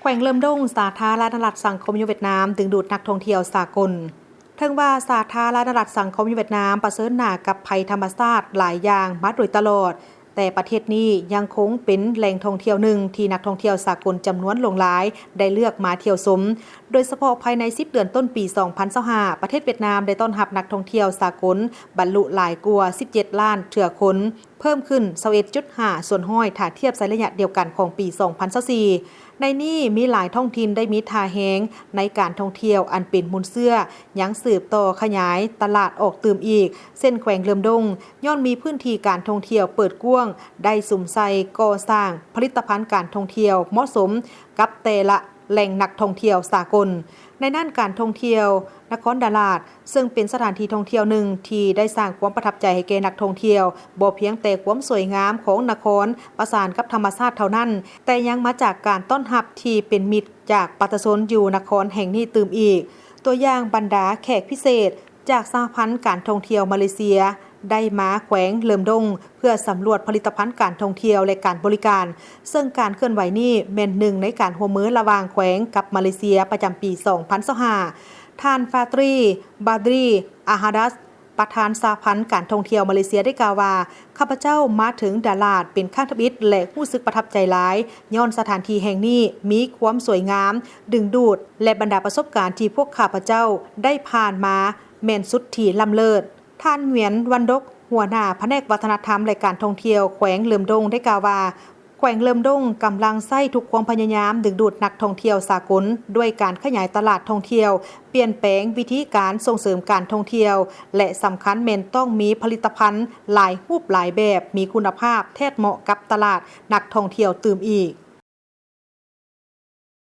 ວງເລີມດົງ ສາທາລະນະລັດສັງຄົມນິຍົມຫວຽດນາມ ດຶງດູດນັກທ່ອງທ່ຽວສາກົນ. ເຖິງວ່າສາທາລະນະລັດສັງຄົມນິຍົມຫວຽດນາມປະເຊີນໜ້າກັບໄພທຳມະຊາດຫຼາຍຢ່າງມາໂດຍຕະຫຼອດ, ແຕ່ປະເທດນີ້ຍັງຄົງເປັນແຫຼ່ງທ່ອງທ່ຽວໜຶ່ງທີ່ນັກທ່ອງທ່ຽວສາກົນຈຳນວນຫຼວງຫຼາຍໄດ້ເລືອກມາທ່ຽວຊົມ, ໂດຍສະເພາະພາຍໃນສິບເດືອນຕົ້ນປີສອງພັນຊາວຫ້າ ປະເທດຫວຽດນາມໄດ້ຕ້ອນຮັບນັກທ່ອງທ່ຽວສາກົນບັນລຸຫຼາຍກວ່າສິບເຈັດລ້ານເທື່ອຄົນ, ເພີ່ມຂຶ້ນຊາວເອັດຈຸດຫ້າສ່ວນຮ້ອຍ ຖ້າທຽບໃສ່ໄລຍະດຽວກັນຂອງປີສອງພັນຊາວສີ່. ໃນນີ້ມີຫຼາຍທ້ອງຖິ່ນໄດ້ມີທ່າແຮງໃນການທ່ອງທ່ຽວອັນເປັນມູນເຊື້ອ, ຍັງສືບຕໍ່ຂະຫຍາຍຕະຫຼາດອອກຕື່ມອີກ, ເຊັ່ນ ແຂວງເລີມດົງ ຍ້ອນມີພື້ນທີ່ການທ່ອງທ່ຽວເປີດກວ້າງ, ໄດ້ສຸມໃສ່ກໍ່ສ້າງຜະລິດຕະພັນການທ່ອງທ່ຽວເໝາະສົມກັບແຕ່ລະແຫຼ່ງນັກທ່ອງທ່ຽວສາກົນ. ໃນນັ້ນການທ່ອງທ່ຽວນະຄອນດາລາດ ເຊິ່ງເປັນສະຖານທີ່ທ່ອງທ່ຽວໜຶ່ງທີ່ໄດ້ສ້າງຄວາມປະທັບໃຈໃຫ້ແກ່ນັກທ່ອງທ່ຽວ, ບໍ່ພຽງແຕ່ຄວາມສວຍງາມຂອງນະຄອນປະສານກັບທຳມະຊາດເທົ່ານັ້ນ, ແຕ່ຍັງມາຈາກການຕ້ອນຮັບທີ່ເປັນມິດຈາກປະຊາຊົນຢູ່ນະຄອນແຫ່ງນີ້ຕື່ມອີກ. ຕົວຢ່າງບັນດາແຂກພິເສດຈາກສະຫະພັນການທ່ອງທ່ຽວມາເລເຊຍ ໄດ້ມາແຂວງເລີມດົງ ເພື່ອສຳຫຼວດຜະລິດຕະພັນການທ່ອງທ່ຽວ ແລະ ການບໍລິການ, ເຊິ່ງການເຄື່ອນໄຫວນີ້ແມ່ນໜຶ່ງໃນການຮ່ວມມືລະຫວ່າງແຂວງກັບມາເລເຊຍປະຈຳປີສອງພັນຊາວຫ້າ. ທ່ານ ຟາຕຣີ ບາດຣີ ອາຮາດັດ ປະທານສະຫະພັນການທ່ອງທ່ຽວມາເລເຊຍໄດ້ກ່າວວ່າ, ຂ້າພະເຈົ້າມາເຖິງດາລາດເປັນຄັ້ງທຳອິດ ແລະ ຮູ້ສຶກປະທັບໃຈຫຼາຍ, ຍ້ອນສະຖານທີ່ແຫ່ງນີ້ມີຄວາມສວຍງາມ, ດຶງດູດ ແລະ ບັນດາປະສົບການທີ່ພວກຂ້າພະເຈົ້າໄດ້ຜ່ານມາແມ່ນສຸດທີ່ລ້ຳເລີດ. ທ່ານ ຫງວຽນ ວັນດົກ ຫົວໜ້າພະແນກວັດທະນະທຳ ແລະ ການທ່ອງທ່ຽວແຂວງເລີມດົງໄດ້ກ່າວວ່າ, ແຂວງເລີມດົງກຳລັງໃຊ້ທຸກຄວາມພະຍາຍາມດຶງດູດນັກທ່ອງທ່ຽວສາກົນ ດ້ວຍການຂະຫຍາຍຕະຫຼາດທ່ອງທ່ຽວ, ປ່ຽນແປງວິທີການສົ່ງເສີມການທ່ອງທ່ຽວ ແລະ ສຳຄັນແມ່ນຕ້ອງມີຜະລິດຕະພັນຫຼາຍຮູບຫຼາຍແບບ ມີຄຸນນະພາບ ແທດເໝາະກັບຕະຫຼາດນັກທ່ອງທ່ຽວຕື່ມອີກ.